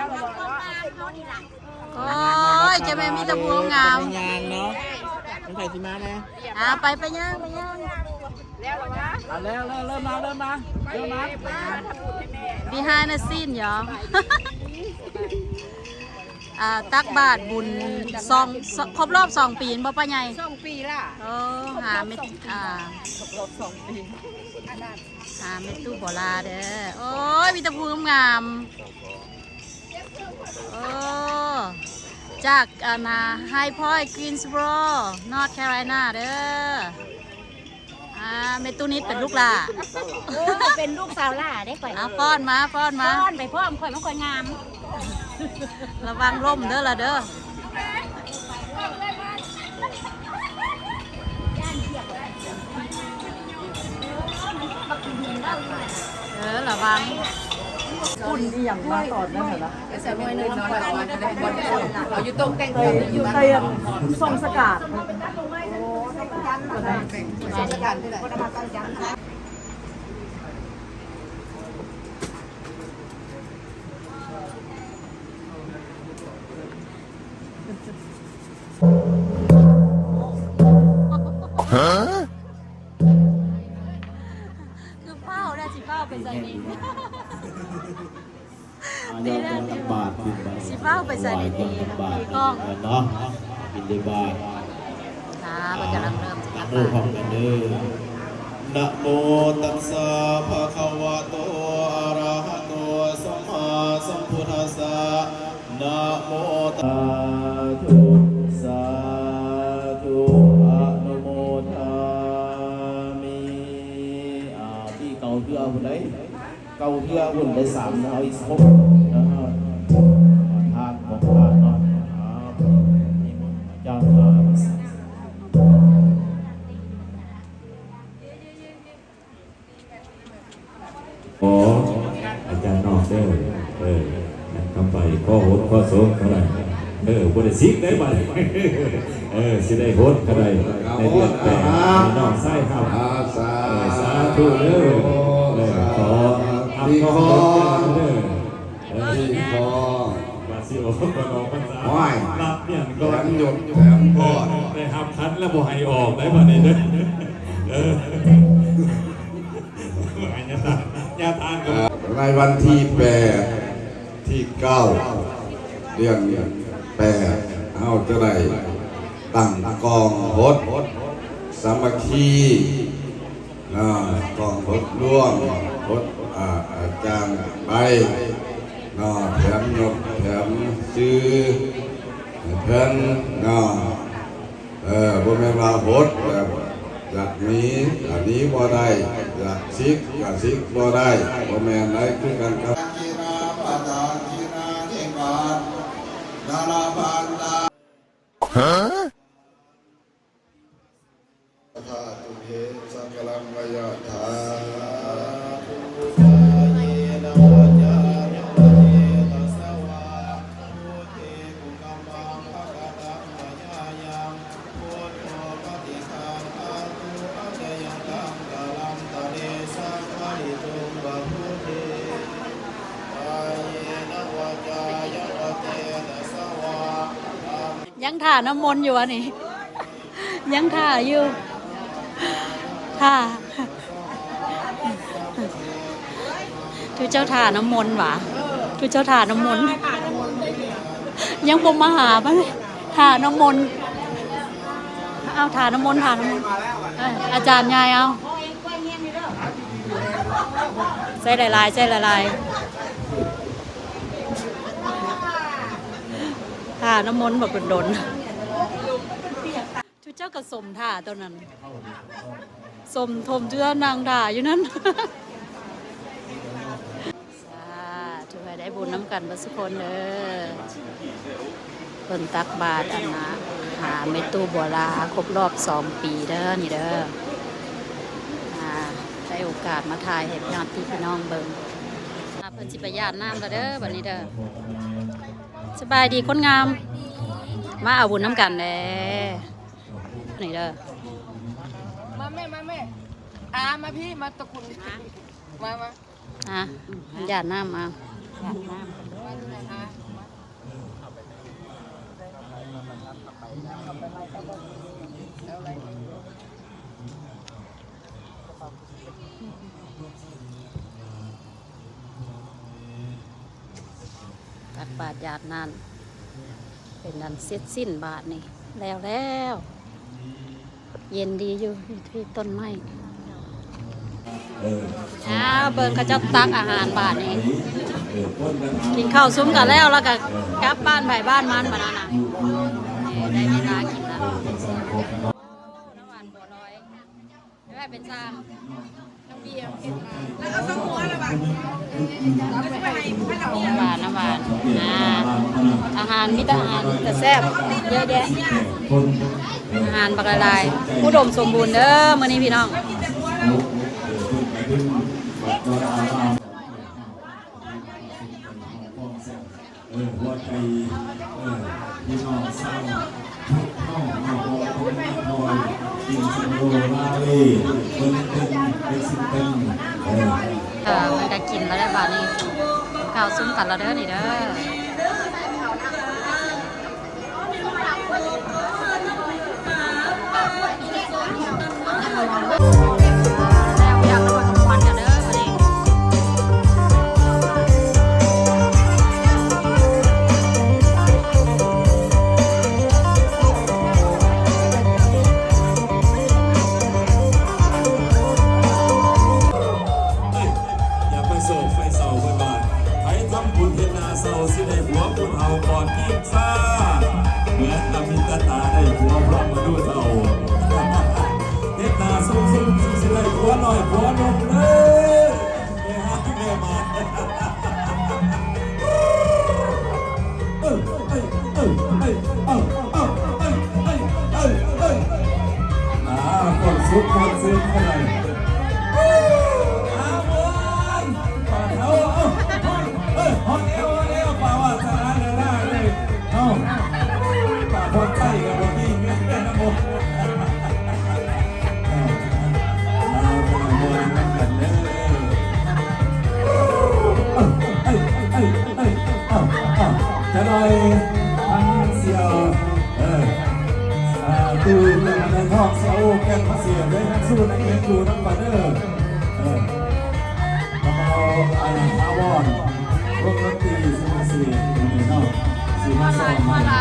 ໂອ້ຍ ເຈົ້າແມ່ມີແຕ່ຜູ້ງາມ ຍ່າງເນາະ ມັນໃຜຊິມາແດ່? ອ່າ ໄປ ໄປຍ່າງ ໄປຍ່າງ ອ່າ ແລ້ວ ເລີ່ມ ເລີ່ມມາ ເລີ່ມມາ ເລີ່ມມາ behind the scene ຢອກ ອ່າ ຕັກບາດບຸນສອງ ຄົບຮອບສອງປີແມ່ນບໍ່ປ້າໃຫຍ່? ສອງປີລະ ໂອ້ ຫາແມ່ ອ່າ ຄົບຮອບສອງປີ ຫາແມ່ຕູ້ບໍ່ລາເດີ. ໂອ້ຍ ມີແຕ່ຜູ້ງາມໆ ໂອ້ ຈາກ ອັນນ່າ High Point Greensboro North Carolina ເດີ. ອ່າ ແມ່ຕູ້ນິດເປັນລູກຫຼ້າ ເອີ ເປັນລູກສາວຫຼ້າເດ້ຂ້ອຍ. ອ່າ ຟ້ອນມາ ຟ້ອນມາ ຟ້ອນໄປພ້ອມຂ້ອຍ ມັນຄ່ອຍງາມ. ລະວັງລົ້ມເດີລະເດີ. ເອີ ລະວັງ ຝຸ່ນອີ່ຫຍັງມາຕອນນັ້ນຫັ້ນນະ. ເອົາຢູ່ໂຕະແຕ່ງເຄື່ອງ ຢູ່ໃຕ້ອັນຊ່ອງສະກາດ ຊ່ອງສະກາດນີ້ແຫຼະ. ຄືຟ້າວແດ່ ຊິຟ້າວໄປໃສນີ້? ອ່າ ດຽວເດີ ຕັກບາດຂຶ້ນບາດ ຊິຟ້າວໄປໃສດີ ມີກ້ອງເນາະ ບິນທະບາດ. ອ່າ ເພິ່ນກຳລັງເລີ່ມຕັກບາດ ນະໂມ ຕັດສະ ພະຄະວະໂຕ ອະຣະຫະໂຕ ສຳມາສຳພຸດທັດສະ ນະໂມ ສາທຸ ສາທຸ ອະນຸໂມທາມິ. ອ່າ ທີ່ເກົ່າເທື່ອຜູ້ໃດ ເກົ້າເທື່ອພຸ້ນ ໄດ້ສາມ ເອົາອີກຫົກເນາະ ທານຂອງທານເນາະ. ອ່າ ນິມົນອາຈານ ຂໍອາຈານນອກເດີ ເອີ ນຳໄປ ຂໍຫົດ ຂໍສົງເທົ່າໃດ ເອີ ບໍ່ໄດ້ສິກໄດ້ບາດນີ້ ເອີ ຊິໄດ້ຫົດເທົ່າໃດ ໃນເດືອນແປດ ໃຫ້ນ້ອງຊາຍຮັບ ອ່າ ສາ ເອີ ສາທຸເດີ ເອີ ຂໍຮັບນ້ອງຫົດເດີ ເອີ ຂໍ ວ່າຊິອອກກ່ອນອອກພັນສາ ໂອ້ຍ ຮັບຫຍັງກ່ອນ ແຖມຍົດແຖມພອນ ໄດ້ຮັບຂັນແລ້ວບໍ່ໃຫ້ອອກໄດ້ບາດນີ້ເດີ ເອີ ໃຫ້ຍາທານ ຍາທານກໍ ໃນວັນທີແປດ ທີເກົ້າ ເດືອນແປດ ເຮົາຈະໄດ້ຕັ້ງກອງຫົດສາມັກຄີເນາະ ກອງຫົດລວມ ຫົດ ອາ ອາຈານໄປເນາະ ແຖມຍົດແຖມຊື່ໃຫ້ເພິ່ນເນາະ. ເອີ ບໍ່ແມ່ນວ່າຫົດແລ້ວຢາກໜີ ໜີບໍ່ໄດ້ ຢາກສິກກະສິກບໍ່ໄດ້ ບໍ່ແມ່ນໄດ້ ຄືກັນກັບ ທາຕຸເພ ສັກກະລັງ ວະຍະຖາ ສາທຸ ກາເຍນະ ວາຈາຍະ ວະເຈຕະສະ ວາ ໂອເຄ ກຸກຳມັງ ພະຄະຕັງ ມະຍາຍັງ ພຸດໂທ ປະຕິຄັນ ທາຕຸ ອາຈະຍັງ ຕັງ ກະລັນຕະເລ ສັກຄະລິຕຸງ ວະພຸດເທ ກາເຍນະ ວາຈາຍະ ວະເຈຕະສະ ວາ ຍັງຖ້ານ້ຳມົນຢູ່ວະນີ້ ຍັງຖ້າຢູ່ ຖ້າ ຄືເຈົ້າຖ້ານ້ຳມົນຫວາ ຄືເຈົ້າຖ້ານ້ຳມົນ ຍັງບໍ່ມາຫາປານໃດ ຖ້ານ້ຳມົນ ເອົາ ຖ້ານ້ຳມົນ ຖ້ານ້ຳມົນ ເອີ ອາຈານຍາຍ ເອົາ ໃສ່ຫຼາຍໆ ໃສ່ຫຼາຍໆ. ຖ້ານ້ຳມົນບັກດົນໆ ຈຸເຈົ້າກໍສົມຖ້າຕົວນັ້ນ ສົມທົມຈຸເຈົ້ານັ່ງຖ້າຢູ່ນັ້ນ ສາທຸ ໃຫ້ໄດ້ບຸນນຳກັນເບິດສຸຄົນເດີ. ເພິ່ນຕັກບາດ ອັນນ່າ ຫາແມ່ຕູ້ບົວລາຄົບຮອບສອງປີເດີ ນີ້ເດີ ອ່າ ໄດ້ໂອກາດມາຖ່າຍໃຫ້ຍາດພີ່ນ້ອງເບິ່ງ ອ່າ ເພິ່ນຊິໄປຢາດນ້ຳລະເດີ ບັດນີ້ເດີ. ສະບາຍດີຄົນງາມ ມາເອົາບຸນນຳກັນແດ່ ນີ້ເດີ ມາແມ່ ມາແມ່ ອາ ມາພີ້ ມາຕະກຸນ ມາ ມາ ອ່ະ ຢາດນ້ຳ ເອົາ ຢາດນ້ຳ ມາ ອາ ຕັກບາດຢາດນ້ຳ ເປັນອັນເສັດສິ້ນບາດນີ້ ແລ້ວແລ້ວ ເຢັນດີຢູ່ ຢູ່ທີ່ຕົ້ນໄມ້. ອ້າວ ເບິ່ງເຂົາເຈົ້າຕັກອາຫານບາດນີ້ ກິນເຂົ້າຊຸມກັນແລ້ວ ແລ້ວກໍກັບບ້ານໃຜບ້ານມັນບາດນັ້ນນະ. ໄດ້ເວລາກິນແລ້ວ ນ້ຳຫວານບົວລອຍ ໄປເປັນຊ່າງ ນ້ຳເບຍເຮັດມາ ນ້ຳຫວານ ນ້ຳຫວານ ອ່າ ອາຫານ ມີແຕ່ອາຫານແຕ່ແຊບ ເຍອະແຍະ ອາຫານບັກຫຼາຍໆ ອຸດົມສົມບູນເດີມື້ນີ້ພີ່ນ້ອງ. ເອີ ຫົວໃຈ ເອີ ພີ່ນ້ອງຊາວພຸດເຮົາເນາະ ເພາະວ່າເປັນນັກມວຍ ເປັນເຊໂນລາເລ ເບິ່ງເປັນ ເປັນຊິງເປັນ ເອີ ເອີ ມັນກໍກິນແລ້ວແຫຼະບາດນີ້ ກິນເຂົ້າຊຸມກັນແລ້ວເດີນີ້ເດີ. ຢ່າໄປໂສກໄປເສົ້າເພິ່ນວ່າ ໃຜທຳບຸນເຮັດໜ້າເສົ້າ ຊິໄດ້ຜົວຜູ້ເຖົ້າກ່ອນທີ່ຊາ ເໝືອນນຳມິດຕະຕາໄດ້ຜົວພ້ອມມະນຸເຖົ້າ ເຮັດໜ້າຊຸ່ມໆ ຊິໄດ້ຜົວນ້ອຍຜົວໜຸ່ມເດີ ແມ່ຮັກແມ່ໝານ. ເອີ ເອີ ເອີ ເອີ ເອີ ເອີ ເອີ ເອີ ເອີ ເອີ ອ່າ ຄວາມສຸກຄວາມສຸກເທົ່ານັ້ນ ອ່າ ມ່ວນ ປາເທົາ ເອີ ເອີ ຮອດແລ້ວ ຮອດແລ້ວ ປາວາສະໜາເດີນາເດີ ເອົ້າ ປາພອນໄຊກໍບໍ່ມີແມ່ນນຳບໍ່ ເອົາ ເອົາ ເອົາ ເອົາ ເອົາ ເອົາ ເອົາ ຈັກໜ່ອຍທາງສ່ຽວ ເອີ ອ່າ ຕູ້ກັນໃນທ້ອງສ່ຽວ ແກ່ນເສຍໄດ້ນຳສູ່ນັກເຮັດຢູ່ນຳກັນເດີ ເອີ ມາເອົາ ອ່າ ຖາວອນ ວົງດົນຕີສຸພາສີ ນີ້ເນາະ ຊິມາຊ້ອມໃຫ້